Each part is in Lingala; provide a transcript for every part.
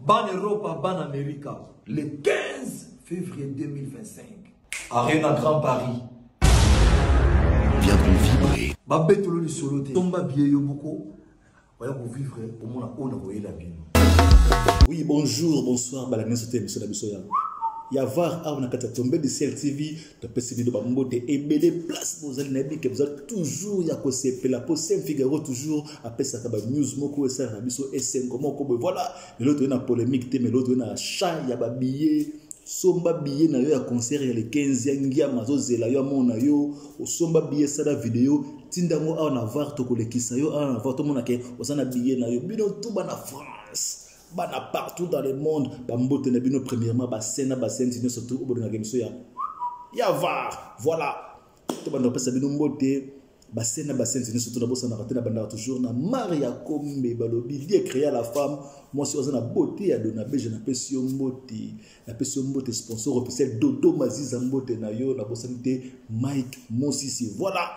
Bana Europa, bana Amerika, le 15 février 2025. Arena Grand Paris. Viendront vibrer. Babetolo lisolo te. Tomba billet yo moko oya kovivre omona oyo nakoyela bino. Oui, bonjour, bonsoir, bala nyonso te émission na biso ya ya var awa na kati ya Tombe du Ciel TV, topesi bino ba mbote ebele place bozali nayebi ke boza toujours ya kosepela po Saint Figaro toujours apesaka ba news moko esalaka biso esengo moko boye. Voilà, lelo toye na polémique te, mais lelo toye na achat ya ba billets. Somba billet na yo ya concert ya le 15 ya Ngiama azozela yo amona yo, osomba billet sala video tinda yango awa na var, tokolekisa yo awa na var tomona ke oza na billet na yo. Bino tout bana France, bana partout dans le monde, bambote na bino premièrement basena basenti nyonso tout obolingaka émission ya var. Voilà, tobanda kopesa bino mbote basena basenti nyonso tout nabosanaka te, nabandaka toujours na Maria Kombe, balobi Dieu créa la femme, mwasi oyo aza na beauté ya Dona Beje, napesi yo mbote, napesi yo mbote sponsor officiel Dodo Maziza, mbote na yo, nabosani te Mike Mosisi. Voilà,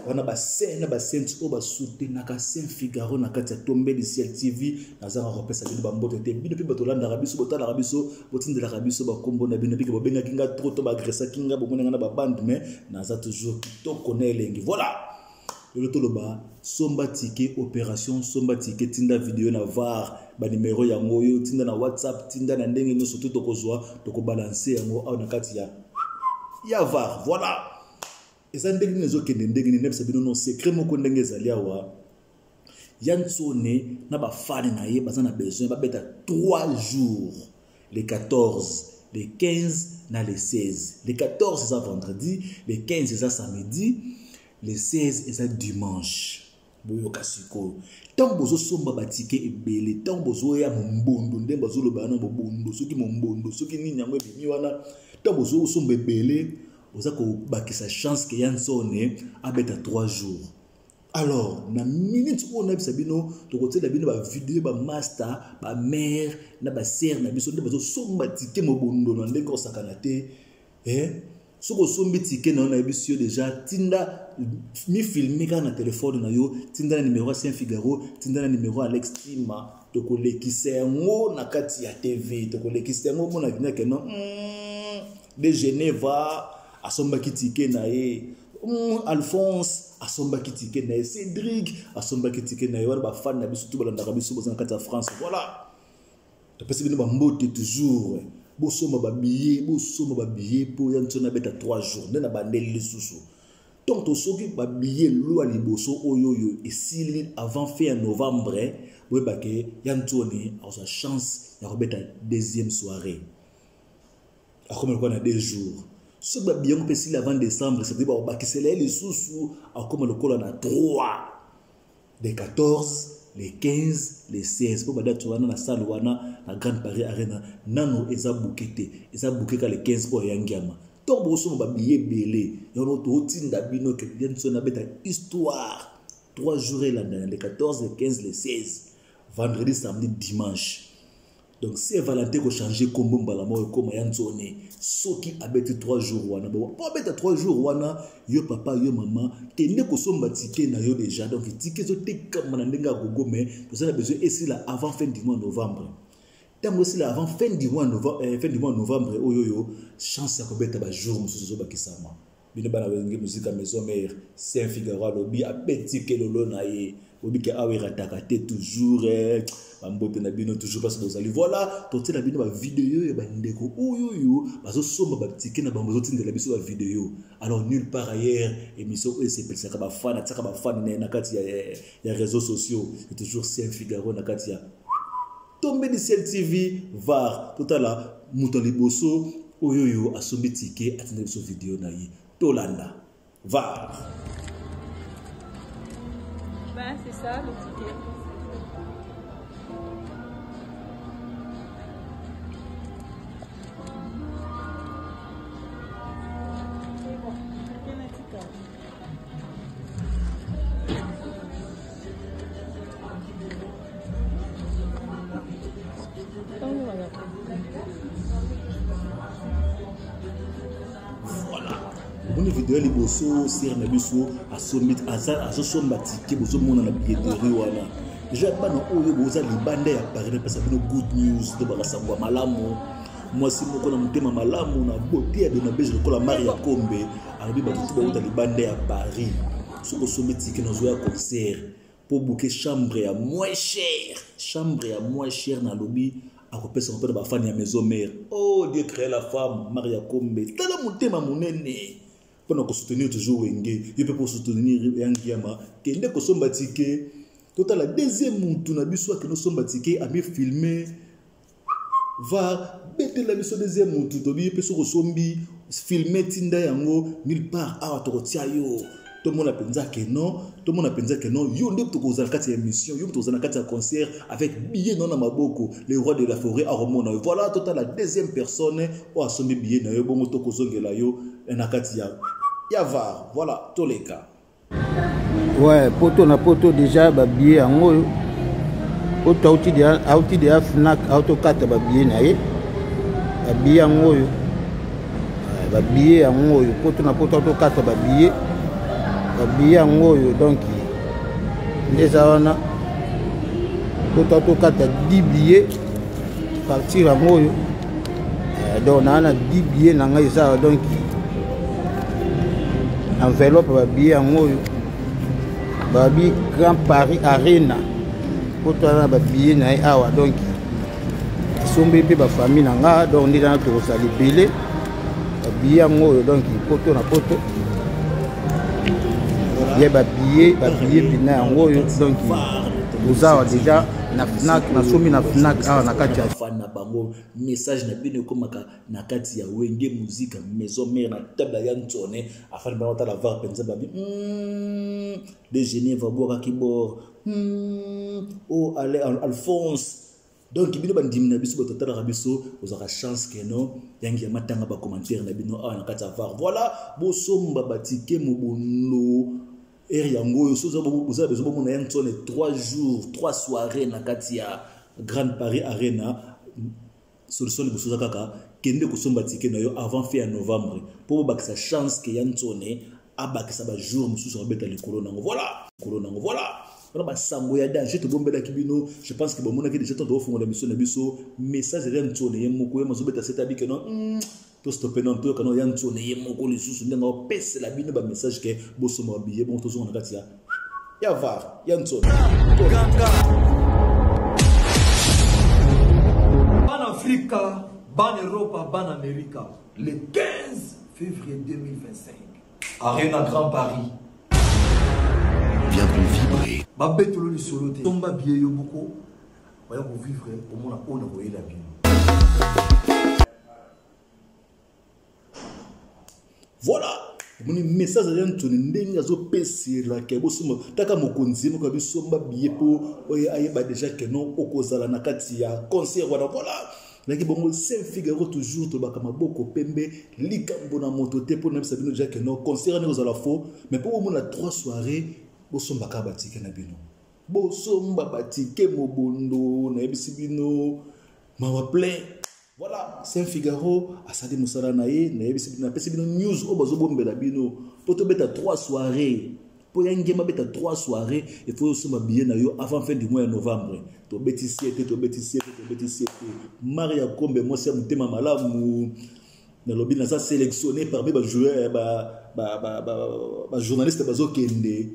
wana basena basenti oyo basoutenaka Saint Figaro na kati ya Tombe du Ciel TV. Nazanga kopesa bino bambote te, bino mpe bato bolandaka biso, botalaka biso, botindelaka biso bakombo na bino, bike bobengaki nga trop to baagresaki nga, bomoni nga na babande, mais naza toujours kitoko na elengi. Voilà, lelo toloba somba ticket, opération somba ticket, tinda video na var, ba numéro yango oyo, tinda na WhatsApp, tinda na ndenge nyonso to tokozwa, tokobalanse yango awa na kati ya var. Voilà, eza ndenge nini ezokende, ndenge nini nayebisa bino non secret moko ndenge ezali awa. Ya Ntsone na bafane na ye baza na besoin babeta 3 jours, le 14, le 15 na le 16. Le 14 eza vendredi, le 15 eza samedi, le 16 eza dimanche. Boyoka sikoyo, ntango bozosomba batike ebele, ntango bozoya mombondo, nde bazoloba wana mobondo, soki mombondo soki nini yango ebimi wana, ntango bozosomba ebele, boza kobakisa chance ke ya Ntsone abeta 3 jours. Alors na minute oyo nayebisa bino, tokotiela bino ba video, ba master, ba mère na ba sœur na biso nde bazosomba tike mobondo na ndenge osakana te. Soki osombi tike na yo, nayebisi yo déjà, tinda mi filmer kaka na telefone na yo, tinda na numéro ya Saint Figaro, tinda na numéro ya Alex Tima, tokolekisa yango na kati ya TV, tokolekisa yango mona kinaka no. De Geneva asombaki tike na ye, Alphonse asombaki tike na ye, Cédric asombaki tike na ye, wana ba fan na biso tout balandaka biso boza na kati ya France. Voilà, topesi bino bambote toujours, bosomba ba billet, bosomba ba billet po ya Ntsone abeta 3 jours nde na bandeli lisusu. Donc tosoki ba billet lwa liboso oyo oyo esili avant fin ya novembre, boyebake ya Ntsone akozwa chance ya kobeta deuxième soirée, akoma lokola na 2 jours. Soki ba billet yango mpe esili avant décembre, c'est-à-dire bakobakisela ye lisusu, akoma lokola na 3, le 14, le 15, le 16. Po badate wana na salle wana na Grande Paris Arena nano eza bouquet te, eza bouquet ka le 15 po ya Ngiama. Ntango bokosomba ba billet ebele, yango totinda bino ke ya Ntsone abeta histoire 3 jours elandana, le 14, le 15, le 16, vendredi, samedi, dimanche. Donc c'est Valentin ko changer kombo mbala moko ekoma ya Ntsone soki abeti 3 jours wana. Bon, po abeta 3 jours wana, yo papa, yo mama, kende kosomba ticket na yo déjà. Donc ticket ezotekama na ndenge ya gogo, mais toza na besoin esila avant fin du mois novembre. Ntango esila avant fin du mois novembre, fin du mois novembre oyo oyo chance ya kobeta ba jour mosusu ezobakisama. Bino bana wenge musique ya maison mère, Saint Figaro alobi abeti kelolo na ye, boyebi ke awa erataka te toujours, bambote na bino toujours parce bozali. Voilà, totiela bino ba video ya bandeko oyo oyo bazosomba ba ticket na bango, bazotindela biso ba video. Alors nulle part ailleurs émission oyo esepelisaka ba fan, atiaka ba fan na kati ya réseaux sociaux, c'est toujours Saint Figaro na kati ya Tombe du Ciel TV. Var totala moto ya liboso oyo oyo asombi ticket, atindela biso video na ye, tolanda var. Ben, c'est ça le ticket. Et bon, quel ticket? Voilà, omoni video ya liboso sere na biso asombi, azosomba ticket, bozomona na billetterie wana. Deja bana oyo boza libanda ya Paris, napesa bino good news to bakasango ya malamu. Mwasi moko na motema malamu na beauté ya Dona Beige lokola Maria Kombe alobi bato tu bauta libanda ya Paris, soki osombi ticket nazo ya concert mpo bouke chambre ya moins cher, chambre ya moins cher, nalobi akopesa mpe na bafani ya maison mère. Oh Dieu crée la femme Maria Kombe, tala motema monene mpona kosoutenir toujours Wenge. Yo mpe kosoutenir ya Ngiama, kende kosomba ticket. Totala deuxième mutu na biso akende osomba ticket, ami filme va betela biso. Deuxième mutu tobi mpe soki osombi, filme, tinda yango nulle part awa, tokotia yo, tomona mpenza ke non, tomona mpenza ke non, yo nde tokozala kati ya émission, yo tokozala na kati ya concert avec billet no na maboko. Le roi de la forêt akomona yo. Voilà, totala deuxième personne oyo asombi billet na yo, bongo tokozongela yo na kati ya VAR. Voilà, toleka. Ouais, poto na poto déjà babillet yango oyo. Poto auti deja Fnac, autokata babillet na ye. Babillet yango oyo, babillet yango oyo, poto na poto autokata babillet, babillet yango oyo. Donc nde eza wana, poto autokata 10 billet partir yango oyo. Donc naa na 10 billet na ngai eza, donc enveloppe babillet yango oyo, babi Grand Paris Arena. Po toza na babillet na ye awa, donc esombi mpe bafamille na nga. Donc nde wana tokozala ebele. Babillet yango oyo, donc poto na poto ye babillet, babillet mpena yango oyo. Donc toza awa déjà na Fnac, nasombi na Fnac awa na kati ya Fan na bango, message na bino ekomaka na kati ya Wenge Musica Maison Mère, na table ya Ntsone. Afani bango tala VAR mpenza, babi de Genève abwakaki bord. Oh, ale Alphonse. Donc bino bandimi na biso, bato atalaka biso, ozwaka chance keno yangi ya matanga bacommentaire na bino awa na kati ya VAR. Voilà, bosomba batike mobondo ere yango oyo. So oza besoin bomona ya Ntsone 3 jours 3 soirée na kati ya Grande Paris Arena, solution liboso eza kaka kende kosomba ticket na yo avant fin ya novembre, mpo bobakisa chance ke ya Ntsone abakisa bajour mosusu akobeta likolo nango. Voilà, likolo nango. Voilà, wana basango ya danger tobombelaki bino. Je pense que bomonaki déjà ntango tokofongola biso na biso message ya Ntsone ye moko, ye mazobeta sete abike no tostope non, toyoka no ya Ntsone ye moko lisusu ndenge opesela bino bamessage ke bosomba babillet. Bongo tozonga na kati ya VAR ya Ntsone. Bana Afrika, bana Europa, bana Amerika, le 15 février 2025, Arena Grand Paris. Viendront vibrer. Babetolo lisolo te, tomba billet yo moko, oya kovivre, omona oyo na koyela bino. Voilà, omoni message ya Ntoni ndenge azopeselaka bosomba. Taka mokonzi ye moko abisomba billet mpo oyo ayeba déjà ke non, okozala na kati ya concert wana. Voilà, naki bongo Saint Figaro toujours tolobaka maboko pembe, likambo na moto te, mpo nayebisa bino déjà ke non, concert wana ekozala faux. Mais mpo bomona 3 soirée, bosombaka batike na bino, bosomba batike mobondo, nayebisi bino mawa plein. Voilà, Saint Figaro asali mosala na ye. Nayebisi bino, napesi bino news oyo bazobombela bino mpo tobeta 3 soirée, mpo ya Ngema beta 3 soirée, il faut osomba billet na yo avant fin du mois ya novembre. Tobetisi ete, tobetisi ete, tobetisi ete. Maria Kombe, mwasi ya motema malamu, nalobi naza sélectionné parmi bajoueur, bajournaliste bazokende.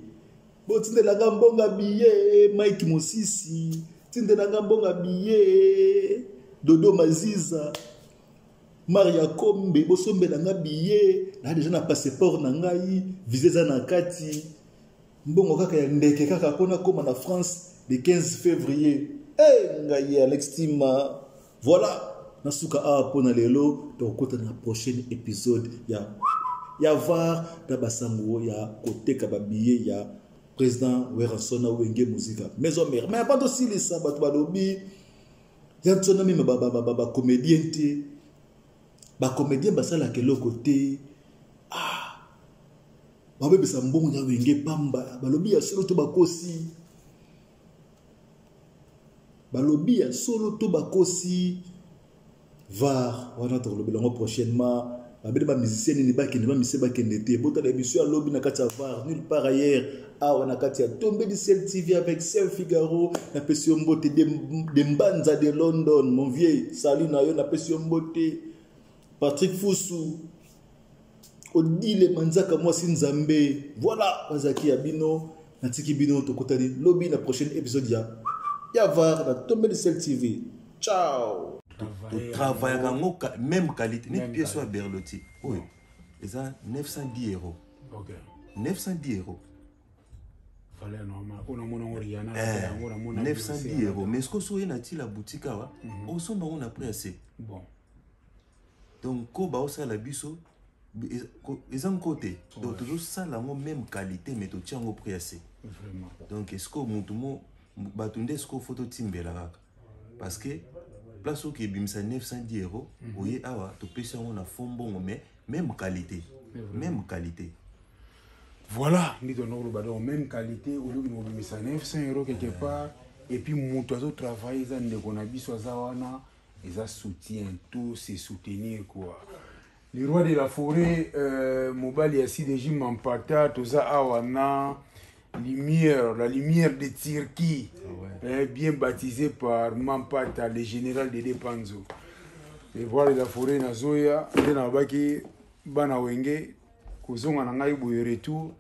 Botindelanga mbonga billet, Mike Mosisi, tindelanga mbonga billet, Dodo Maziza, Maria Kombe, bosombelanga billet. Na déjà na passeport na ngai, visa eza na kati, mbongo kaka ya ndeke kaka mpona koma na France le 15 février. Hey, ngai Alex Tima. Voilà, nasuka awa mpona lelo. Tokokota na prochaine épisode ya VAR na basango ya koteka babillet ya président Werrason na Wenge Musica Maison Mère. Mais avant tosilisa, bato balobi ya Ntsona meme bacomédien te, bacomédien basalaka eloko te. Ah, babebisa mbongo ya Wenge pamba. Balobi ya solo to bakosi? Balobi ya solo to bakosi? VAR wana tokolobela yango prochainement. Babele ba musicien nini bakende, ba musicien bakende te. Botala émission ya lobi na kati ya VAR, nulle part ailleurs. Awa na kati ya Tombé du Ciel TV avec Saint Figaro, napesi yo mbote de Mbanza de London, mon vieux, salut na yo, napesi yo mbote. Patrick Fusu, Odile Manzaka mwasi Nzambe. Voilà, bazaki ya bino, natiki bino tokutani lobi na prochaine épisode ya VAR na Tombé du Ciel TV. Ciao. Totravaillaka yango même qualité neti pièce oyo ya Berlotti oyo eza 910 euros. 910 euros. Valeur normale. Oyo namona yango Rihanna, yango namona 910 euros. Mais ce que soki na ti la boutique awa, osomba yango na prix assez. Bon. Donc ko baosala biso eza nko te. Donc tozosala yango même qualité mais totia yango prix assez. Vraiment. Donc est-ce que mutu mo bato nde est-ce que faut totimbela kaka parce que place oyo ebimisa 910 euros, oye awa topesi yango na fond mbongo mais même qualité, même qualité. Voilà, nde tondokoloba donc même qualité oyoki kobimisa 900 euros quelque part et puis moto azotravaille eza ndeko na biso aza wana, eza soutien, tout se soutenir quoi. Le roi de la forêt, mobali ya CDJ Mampata, toza awa na lumière, la lumière de Turquie, bien baptisé par Mampata, le général de Depanzo. Le roi de la forêt, nazoya nde nalobaki bana Wenge kozonga na ngai boye retour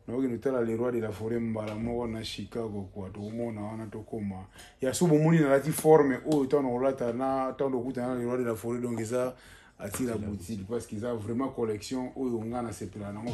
naokende tala le roi de la forêt mbala moko na Chicago kwa tokomona wana tokoma ya so bomoni nalati forme oyo ntango nakolata na ntango tokutana na le roi de la forêt. Donc eza Atila Boutique parce que eza vraiment collection oyo nga nasepela nango.